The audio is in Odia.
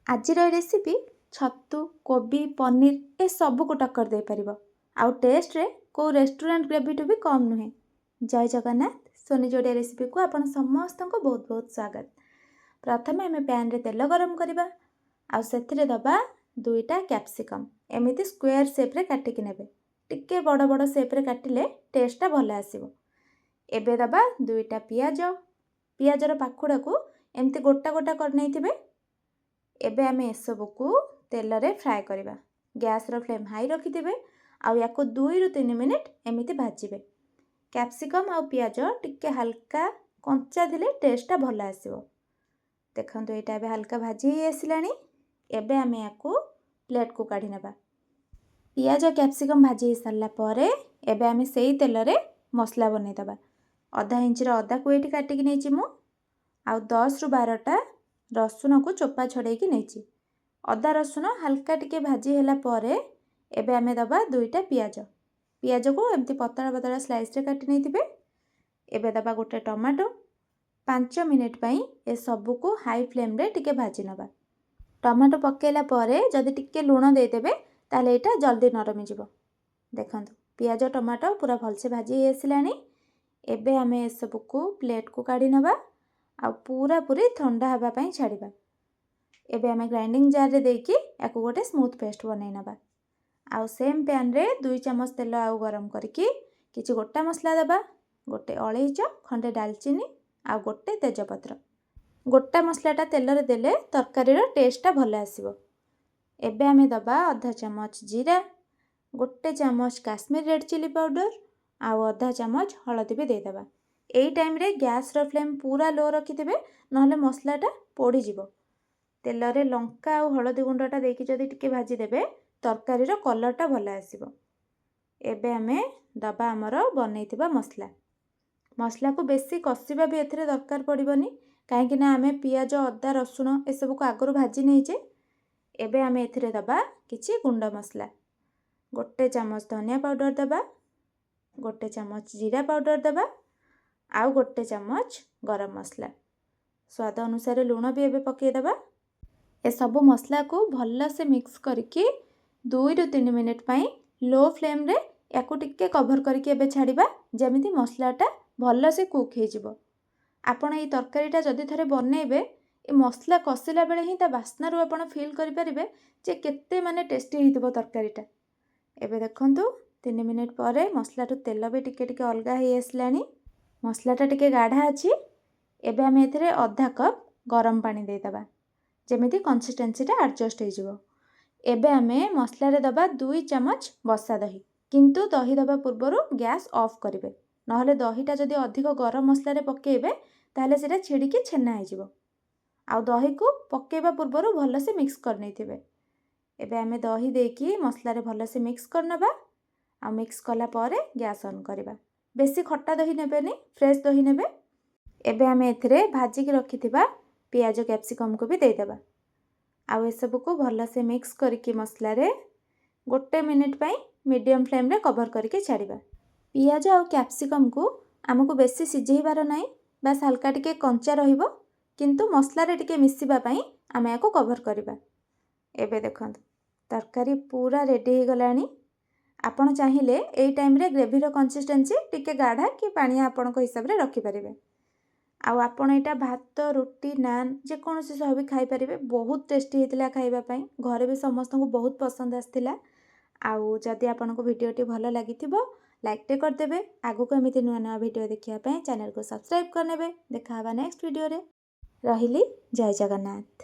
ଆଜିର ଏ ରେସିପି ଛତୁ, କୋବି, ପନିର ଏସବୁକୁ ଟକ୍କର ଦେଇପାରିବ ଆଉ ଟେଷ୍ଟରେ କେଉଁ ରେଷ୍ଟୁରାଣ୍ଟ ଗ୍ରେଭିଠୁ ବି କମ୍ ନୁହେଁ। ଜୟ ଜଗନ୍ନାଥ। ସୋନି ଯୋଡ଼ିଆ ରେସିପିକୁ ଆପଣ ସମସ୍ତଙ୍କୁ ବହୁତ ବହୁତ ସ୍ୱାଗତ। ପ୍ରଥମେ ଆମେ ପ୍ୟାନ୍ରେ ତେଲ ଗରମ କରିବା ଆଉ ସେଥିରେ ଦେବା ଦୁଇଟା କ୍ୟାପ୍ସିକମ୍। ଏମିତି ସ୍କୋୟାର ସେପ୍ରେ କାଟିକି ନେବେ। ଟିକେ ବଡ଼ ବଡ଼ ସେପ୍ରେ କାଟିଲେ ଟେଷ୍ଟଟା ଭଲ ଆସିବ। ଏବେ ଦେବା ଦୁଇଟା ପିଆଜ। ପିଆଜର ପାଖୁଡ଼ାକୁ ଏମିତି ଗୋଟା ଗୋଟା କରିନେଇଥିବେ। ଏବେ ଆମେ ଏସବୁକୁ ତେଲରେ ଫ୍ରାଏ କରିବା। ଗ୍ୟାସ୍ର ଫ୍ଲେମ୍ ହାଇ ରଖିଥିବେ ଆଉ ୟାକୁ 2ରୁ 3 ମିନିଟ୍ ଏମିତି ଭାଜିବେ। କ୍ୟାପ୍ସିକମ୍ ଆଉ ପିଆଜ ଟିକେ ହାଲକା କଞ୍ଚା ଥିଲେ ଟେଷ୍ଟଟା ଭଲ ଆସିବ। ଦେଖନ୍ତୁ, ଏଇଟା ଏବେ ହାଲକା ଭାଜି ହେଇ ଆସିଲାଣି। ଏବେ ଆମେ ୟାକୁ ପ୍ଲେଟ୍କୁ କାଢ଼ି ନେବା। ପିଆଜ, କ୍ୟାପ୍ସିକମ୍ ଭାଜି ହେଇସାରିଲା ପରେ ଏବେ ଆମେ ସେଇ ତେଲରେ ମସଲା ବନେଇଦେବା। ଅଧା ଇଞ୍ଚର ଅଦାକୁ ଏଇଠି କାଟିକି ନେଇଛି ମୁଁ ଆଉ 10ରୁ 12ଟା ରସୁଣକୁ ଚୋପା ଛଡ଼େଇକି ନେଇଛି। ଅଦା ରସୁଣ ହାଲକା ଟିକେ ଭାଜି ହେଲା ପରେ ଏବେ ଆମେ ଦେବା ଦୁଇଟା ପିଆଜ। ପିଆଜକୁ ଏମିତି ପତଳା ପତଳା ସ୍ଲାଇସ୍ରେ କାଟି ନେଇଥିବେ। ଏବେ ଦେବା ଗୋଟେ ଟମାଟୋ। 5 ମିନିଟ୍ ପାଇଁ ଏସବୁକୁ ହାଇ ଫ୍ଲେମ୍ରେ ଟିକେ ଭାଜି ନେବା। ଟମାଟୋ ପକାଇଲା ପରେ ଯଦି ଟିକେ ଲୁଣ ଦେଇଦେବେ, ତାହେଲେ ଏଇଟା ଜଲ୍ଦି ନରମିଯିବ। ଦେଖନ୍ତୁ, ପିଆଜ ଟମାଟୋ ପୁରା ଭଲସେ ଭାଜି ହେଇ ଆସିଲାଣି। ଏବେ ଆମେ ଏସବୁକୁ ପ୍ଲେଟ୍କୁ କାଢ଼ି ନେବା ଆଉ ପୁରାପୁରି ଥଣ୍ଡା ହେବା ପାଇଁ ଛାଡ଼ିବା। ଏବେ ଆମେ ଗ୍ରାଇଣ୍ଡିଙ୍ଗ ଜାର୍ରେ ଦେଇକି ୟାକୁ ଗୋଟେ ସ୍ମୁଥ୍ ପେଷ୍ଟ ବନେଇ ନେବା। ଆଉ ସେମ୍ ପ୍ୟାନ୍ରେ 2 ଚାମଚ ତେଲ ଆଉ ଗରମ କରିକି କିଛି ଗୋଟା ମସଲା ଦେବା। ଗୋଟେ ଅଳେଇଚ, ଖଣ୍ଡେ ଡାଲଚିନି ଆଉ ଗୋଟେ ତେଜପତ୍ର। ଗୋଟା ମସଲାଟା ତେଲରେ ଦେଲେ ତରକାରୀର ଟେଷ୍ଟଟା ଭଲ ଆସିବ। ଏବେ ଆମେ ଦେବା ଅଧା ଚାମଚ ଜିରା, ଗୋଟେ ଚାମଚ କାଶ୍ମୀର ରେଡ଼୍ ଚିଲି ପାଉଡ଼ର ଆଉ ଅଧା ଚାମଚ ହଳଦୀ ବି ଦେଇଦେବା। ଏଇ ଟାଇମ୍ରେ ଗ୍ୟାସ୍ର ଫ୍ଲେମ୍ ପୁରା ଲୋ ରଖିଥିବେ, ନହେଲେ ମସଲାଟା ପୋଡ଼ିଯିବ। ତେଲରେ ଲଙ୍କା ଆଉ ହଳଦୀ ଗୁଣ୍ଡଟା ଦେଇକି ଯଦି ଟିକେ ଭାଜିଦେବେ, ତରକାରୀର କଲର୍ଟା ଭଲ ଆସିବ। ଏବେ ଆମେ ଦେବା ଆମର ବନେଇଥିବା ମସଲା। ମସଲାକୁ ବେଶୀ କଷିବା ବି ଏଥିରେ ଦରକାର ପଡ଼ିବନି, କାହିଁକି ନା ଆମେ ପିଆଜ, ଅଦା, ରସୁଣ ଏସବୁକୁ ଆଗରୁ ଭାଜି ନେଇଛେ। ଏବେ ଆମେ ଏଥିରେ ଦେବା କିଛି ଗୁଣ୍ଡ ମସଲା। ଗୋଟେ ଚାମଚ ଧନିଆ ପାଉଡ଼ର ଦେବା, ଗୋଟେ ଚାମଚ ଜିରା ପାଉଡ଼ର ଦେବା ଆଉ ଗୋଟେ ଚାମଚ ଗରମ ମସଲା। ସ୍ୱାଦ ଅନୁସାରେ ଲୁଣ ବି ଏବେ ପକାଇଦେବା। ଏସବୁ ମସଲାକୁ ଭଲସେ ମିକ୍ସ କରିକି 2ରୁ 3 ମିନିଟ୍ ପାଇଁ ଲୋ ଫ୍ଲେମ୍ରେ ୟାକୁ ଟିକେ କଭର୍ କରିକି ଏବେ ଛାଡ଼ିବା, ଯେମିତି ମସଲାଟା ଭଲସେ କୁକ୍ ହେଇଯିବ। ଆପଣ ଏଇ ତରକାରୀଟା ଯଦି ଥରେ ବନେଇବେ, ଏ ମସଲା କଷିଲା ବେଳେ ହିଁ ତା ବାସ୍ନାରୁ ଆପଣ ଫିଲ୍ କରିପାରିବେ ଯେ କେତେ ମାନେ ଟେଷ୍ଟି ହେଇଥିବ ତରକାରୀଟା। ଏବେ ଦେଖନ୍ତୁ, 3 ମିନିଟ୍ ପରେ ମସଲାଠୁ ତେଲ ବି ଟିକେ ଟିକେ ଅଲଗା ହେଇ ଆସିଲାଣି। ମସଲାଟା ଟିକେ ଗାଢ଼ା ଅଛି। ଏବେ ଆମେ ଏଥିରେ ଅଧା କପ୍ ଗରମ ପାଣି ଦେଇଦେବା, ଯେମିତି କନସିଷ୍ଟେନ୍ସିଟା ଆଡ଼ଜଷ୍ଟ ହେଇଯିବ। ଏବେ ଆମେ ମସଲାରେ ଦେବା 2 ଚାମଚ ବସା ଦହି। କିନ୍ତୁ ଦହି ଦେବା ପୂର୍ବରୁ ଗ୍ୟାସ୍ ଅଫ୍ କରିବେ, ନହେଲେ ଦହିଟା ଯଦି ଅଧିକ ଗରମ ମସଲାରେ ପକାଇବେ, ତାହେଲେ ସେଇଟା ଛିଡ଼ିକି ଛେନା ହେଇଯିବ। ଆଉ ଦହିକୁ ପକାଇବା ପୂର୍ବରୁ ଭଲସେ ମିକ୍ସ କରିନେଇଥିବେ। ଏବେ ଆମେ ଦହି ଦେଇକି ମସଲାରେ ଭଲସେ ମିକ୍ସ କରିନେବା ଆଉ ମିକ୍ସ କଲା ପରେ ଗ୍ୟାସ୍ ଅନ୍ କରିବା। ବେଶୀ ଖଟା ଦହି ନେବେନି, ଫ୍ରେଶ୍ ଦହି ନେବେ। ଏବେ ଆମେ ଏଥିରେ ଭାଜିକି ରଖିଥିବା ପିଆଜ, କ୍ୟାପ୍ସିକମ୍କୁ ବି ଦେଇଦେବା ଆଉ ଏସବୁକୁ ଭଲସେ ମିକ୍ସ କରିକି ମସଲାରେ ଗୋଟେ ମିନିଟ୍ ପାଇଁ ମିଡ଼ିୟମ୍ ଫ୍ଲେମ୍ରେ କଭର୍ କରିକି ଛାଡ଼ିବା। ପିଆଜ ଆଉ କ୍ୟାପ୍ସିକମ୍କୁ ଆମକୁ ବେଶୀ ସିଝେଇବାର ନାହିଁ। ବାସ୍, ହାଲକା ଟିକେ କଞ୍ଚା ରହିବ, କିନ୍ତୁ ମସଲାରେ ଟିକେ ମିଶିବା ପାଇଁ ଆମେ ୟାକୁ କଭର୍ କରିବା। ଏବେ ଦେଖନ୍ତୁ, ତରକାରୀ ପୁରା ରେଡ଼ି ହେଇଗଲାଣି। ଆପଣ ଚାହିଁଲେ ଏଇ ଟାଇମ୍ରେ ଗ୍ରେଭିର କନସିଷ୍ଟେନ୍ସି ଟିକେ ଗାଢ଼ା କି ପାଣିଆ ଆପଣଙ୍କ ହିସାବରେ ରଖିପାରିବେ। ଆଉ ଆପଣ ଏଇଟା ଭାତ, ରୁଟି, ନାନ୍ ଯେକୌଣସି ସହ ବି ଖାଇପାରିବେ। ବହୁତ ଟେଷ୍ଟି ହେଇଥିଲା ଖାଇବା ପାଇଁ। ଘରେ ବି ସମସ୍ତଙ୍କୁ ବହୁତ ପସନ୍ଦ ଆସିଥିଲା। ଆଉ ଯଦି ଆପଣଙ୍କୁ ଭିଡ଼ିଓଟି ଭଲ ଲାଗିଥିବ, ଲାଇକ୍ଟେ କରିଦେବେ। ଆଗକୁ ଏମିତି ନୂଆ ନୂଆ ଭିଡ଼ିଓ ଦେଖିବା ପାଇଁ ଚ୍ୟାନେଲକୁ ସବସ୍କ୍ରାଇବ୍ କରିନେବେ। ଦେଖା ହେବା ନେକ୍ସଟ ଭିଡ଼ିଓରେ। ରହିଲି, ଜୟ ଜଗନ୍ନାଥ।